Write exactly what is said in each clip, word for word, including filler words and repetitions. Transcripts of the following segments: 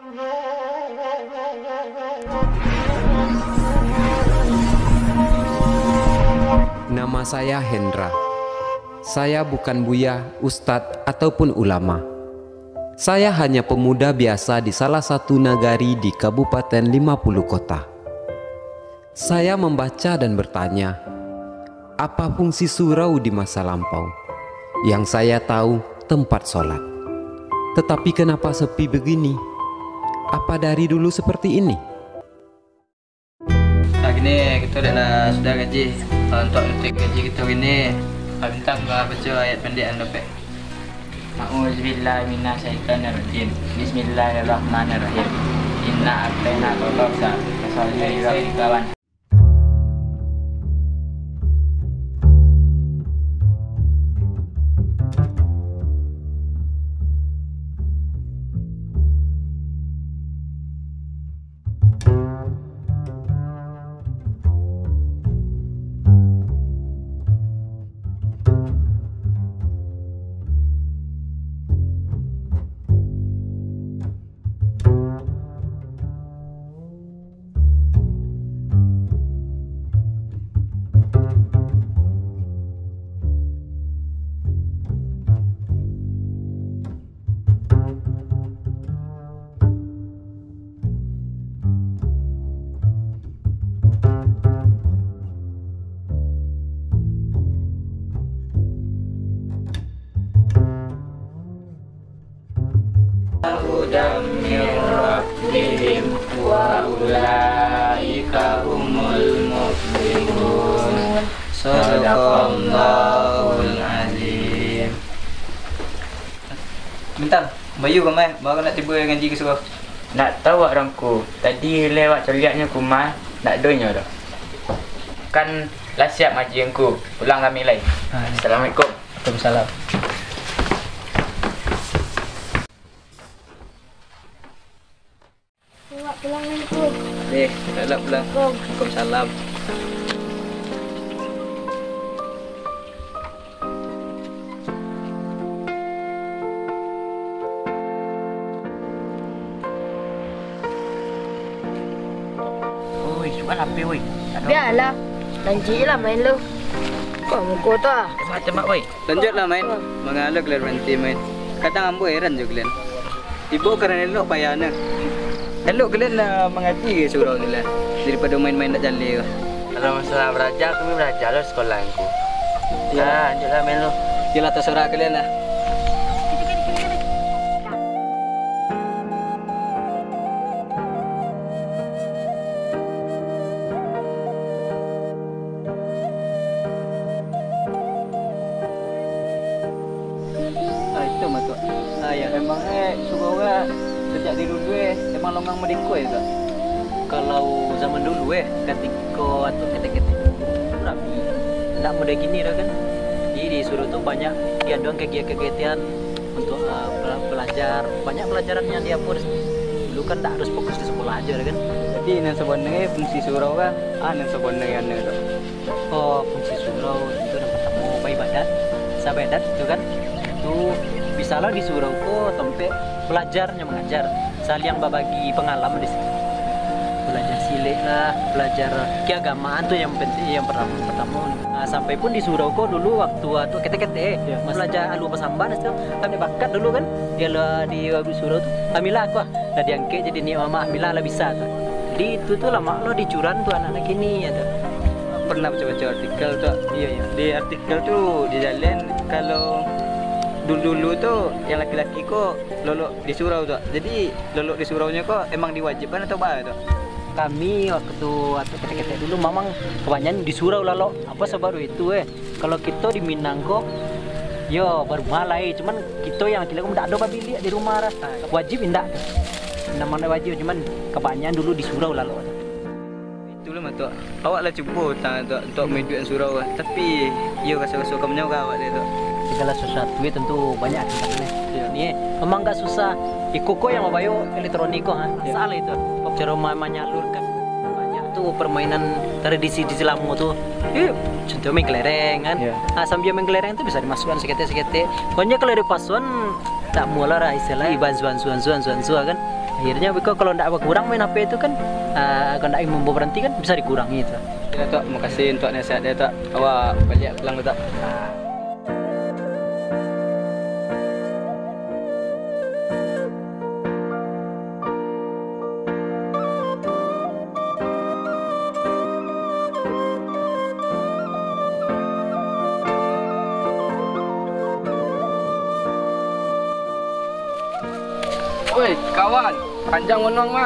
Nama saya Hendra. Saya bukan buya, ustadz, ataupun ulama. Saya hanya pemuda biasa di salah satu nagari di Kabupaten Lima Puluh Kota. Saya membaca dan bertanya, apa fungsi surau di masa lampau? Yang saya tahu, tempat sholat. Tetapi kenapa sepi begini? Apa dari dulu seperti ini? Nah, kini kito dah lah sudah ngaji. Untuk nutuik ngaji kito kini, Bintang ka baco ayat pendek nan dapek. A'udzubillahi minasyaitonirrajim. Bismillahirrahmanirrahim. Inna a'tainakal kautsar. Fasalli lirabbika wan هدى من ربهم وأولئك هم المفلحون. صدق الله العظيم. Bintang, bayu ka ma, baa kok ndak tibo ngaji ka surau? Ndak tahu wak, Ngku. Tadi lewat caliaknyo ka ma, ndak ado nyo doh. Kan lah siap ngaji Ngku, pulang kami lai. Ah, iya. Assalamualaikum. Waalaikumsalam. Awak pulang, Ngku. Eh, elok pulang. Assalamualaikum. Waalaikumsalam. Oi, sudah lapeh, oi. Bialah, lanjuik lah main lu. Kok muko tu ah? Tembak, tembak, oi. Lanjuiklah main. Manga lo kalian berhenti main. Kadang ambo heran jo kalian. Ibo karano elok payah nah. Elok kalian lah mangaji ka surau tu lah, daripado main-main dak jaleh ko. Kalau masalah baraja, kami baraja lo sakolah Ngku. Iyolah. Ah, lanjuiklah main lo. Iyolah, taserah kalian lah. Ah, itu mah tu. Ah, ya, emang eh, surau eh, sajak dari dulu eh, emang longang madeko eh, Kak? Kalau zaman dulu eh, katiko atau ketek-ketek dulu, rami. Ndak model kini dah kan. Jadi di surau tu banyak diadokan kegiatan-kegiatan untuk ah, pela- pelajar, banyak pelajaran yang diapo di situ. Dulu kan ndak harus fokus di sekolah aja dah kan. Jadi nan sabananyo fungsi surau kan, ah, nan sabananyo anu tu. Oh, fungsi surau itu yang pertama baibadat, sabaibadat itu kan, itu bisalah di surau ko tampek belajarnya mengajar, saling babagi pengalaman di situ. Belajar silek lah, belajar keagamaan tu yang penting, yang pertama, pertama. Ah, sampai pun di surau ko dulu waktu ah, tu ketek-ketek, ya, belajar alua pasambahan tu, kami bakat dulu kan, dia lah di surau tu, kami lah aku ah. Lah diangkek jadi niaik mamak, ambilah lah bisa tu. Jadi itu tu lamak lo dicuran tu anak-anak kini, ya tu. Pernah baca-baca artikel tu. Iya, iya. Di artikel tu dijalin kalau dulu-dulu tu yang laki-laki ko lolok di surau tu. Jadi lolok di surau nyo ko emang diwajibkan atau baa tu? Kami waktu, waktu ketek-ketek dulu memang kebanyakan di surau lolok. Apa sebab itu eh? Kalau kito di Minang ko, yo, barumah lai, cuman kito yang laki-laki ko ndak ado babiliak di rumah lah. Wajib indak tu. Ndak mandai wajib, cuman kabanyakan dulu di surau lah lo. Itulah mah tu. Awak lah cubo utang tu untuk maiduikkan surau lah. Tapi, yo, raso-raso ka manyarah awak dia tu. Segala sesuatu itu tentu banyak akan. Yo. Ni, memang agak susah. Iko ko yang mabayo elektronik ko, ha. Yo. Salah itu. Cara ma-, manyalurkan banyak tu permainan tradisi di lamo tu. Eh, contoh main kelereng kan. Iya. Ah, sambil main kelereng tu bisa dimasukkan seketek-seketek. Pokoknya kalau ada pasuan, tak mualah lah istilah banzuan, zuan, zuan, zuan, zuan kan. Akhirnyo beko kalau ndak bakurang main H P tu kan, ah, kalau ndak ingin mambawa baranti kan bisa dikurangi tu. Yo, Tok, makasih untuak nasihat dia, Tok. Awak baliak pulang, Tok. Oi, kawan, panjang banuang mah.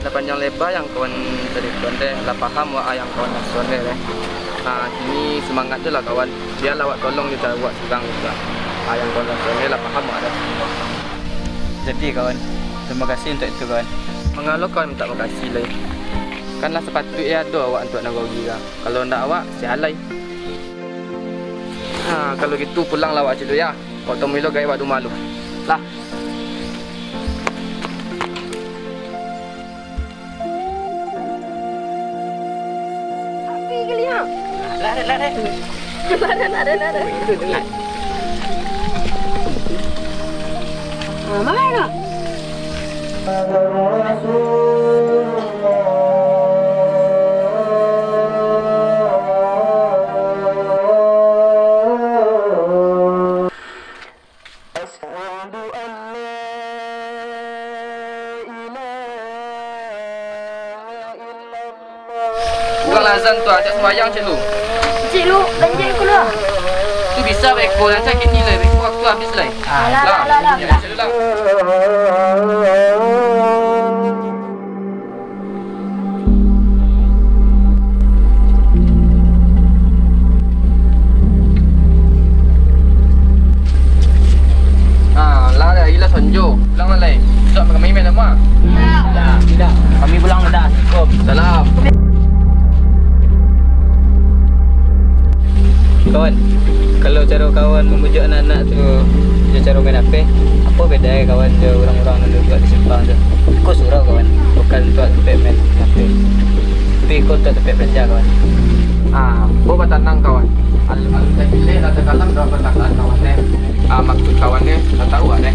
Lah panjang leba yang kawan caritoan deh, lah paham wak a yang kawan maksud deh. Nah, kini sumangaik tu lah kawan, bialah awak tolong jo caro awak surang gitu lah. A yang kawan maksud deh, lah paham wak deh. Jadi kawan, terima kasih untuk itu kawan. Mangalo kawan minta makasih lai? Kan lah sapatuik e ado awak untuak nagori ka. Kalau ndak awak, sia lai. Nah, kalau gitu pulanglah awak ciek dulu ya. Kok tamuilo gaek wak di rumah lu. Lah. Api kali ya? Lari, lari. Lari, lari, lari. Ah, mana? Asyhadu an la ilaha illallah. Bukan lah azan tu, ajak sumbayang cek lu. Cek lu, lanjut ku lu. Tu bisa beko, rancak kini lai, beko waktu habis lai. Alah, alah, alah, alah. Cek lu lah. Ah, lah, lah, ilah sonjo. Pulang lah, lai. Besok kami main lama. Tidak. Tidak. Kami pulang dah. Assalamualaikum. Salam. Kawan, kalau caro kawan mambujuak anak-anak tu jo caro main H P, apo bedae kawan jo urang-urang nan duduak di simpang tu? Iko surau kawan, bukan untuak tampek main H P. Tapi iko untuak tampek balajar kawan. Ah, bo batanang kawan. Alun-alun tapilih lah takalam dalam parkataan kawan, eh. Ah, maksud kawan, eh, lah tahu, ah, eh.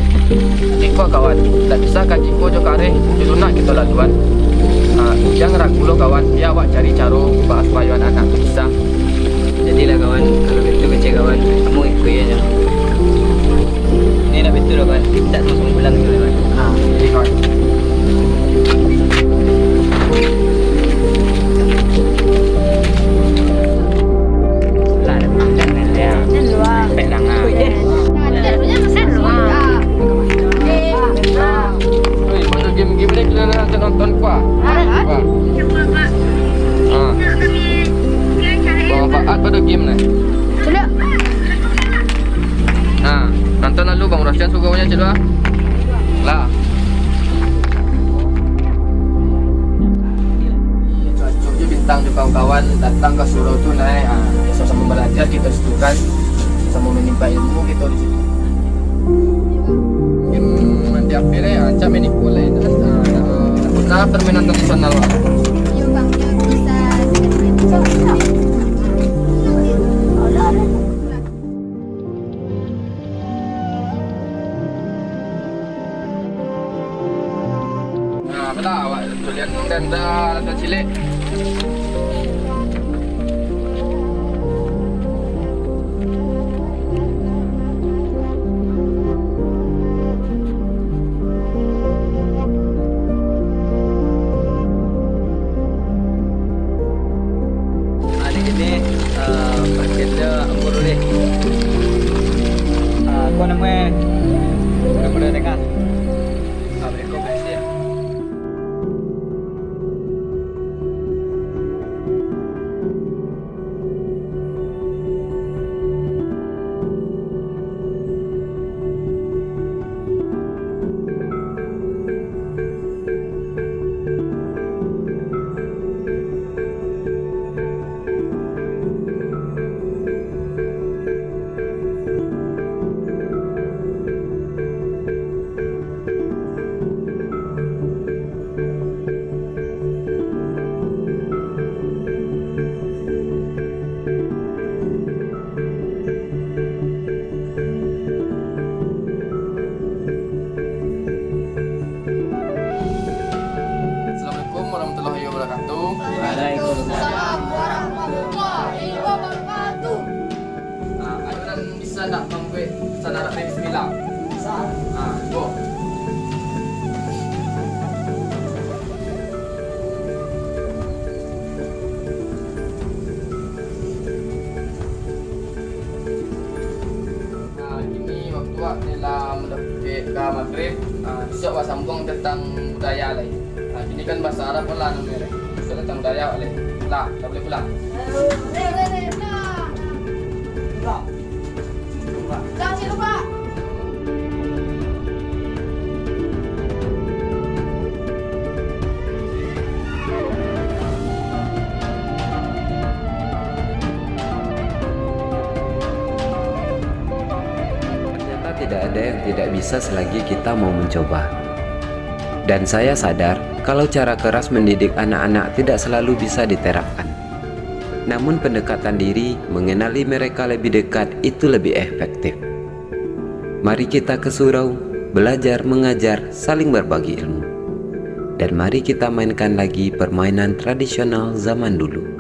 Iko kawan, ndak bisa ka jiko jo kareh, jo lunak kito laluan. Ah, jan ragu lo kawan, bia awak cari caro baa supayo anak-anak tu bisa. Jadilah kawan, kalau baitu kecek kawan, kamu ikuik aja. Ini nak baitu lah kawan, minta tolong sama bulan dulu kawan. Ah, jadi kawan. Lah, ada bulan ya. Sampai lah, ah. Oi, pada game-game ni kalian nak nonton kuah? Kuah. Ah. Bermanfaat pada game ni. Nah, nonton lalu Bang Rosyan suruahnya cek lah. Lah. Cuacuk jo bintang jo kawan-kawan datang ka surau tu nai. Ah, samo-samo balajar kito situ kan. Samo manimba ilmu kito di situ. Mungkin nanti akhirnya, ah, cak main iko lah, ah, nah, permainan tradisional, Wak. Nah, apalah awak tulian dan dah, dah cilik. Ah, di sini, ah, parkirnyo ambo dulu deh. Ah, ko namonyo, udah mulai dengar. Ah, berikut kasih ya. Maghrib, ah, bisuak awak sambuang tantang budaya lai. Ah, kini kan bahaso Arab lah namonyo lai. Bisuak tantang budaya awak lai. Lah, lah buliah pulang. Ternyata tidak ada yang tidak bisa selagi kita mau mencoba. Dan saya sadar, kalau cara keras mendidik anak-anak tidak selalu bisa diterapkan. Namun pendekatan diri, mengenali mereka lebih dekat, itu lebih efektif. Mari kita ke surau, belajar, mengajar, saling berbagi ilmu. Dan mari kita mainkan lagi permainan tradisional zaman dulu.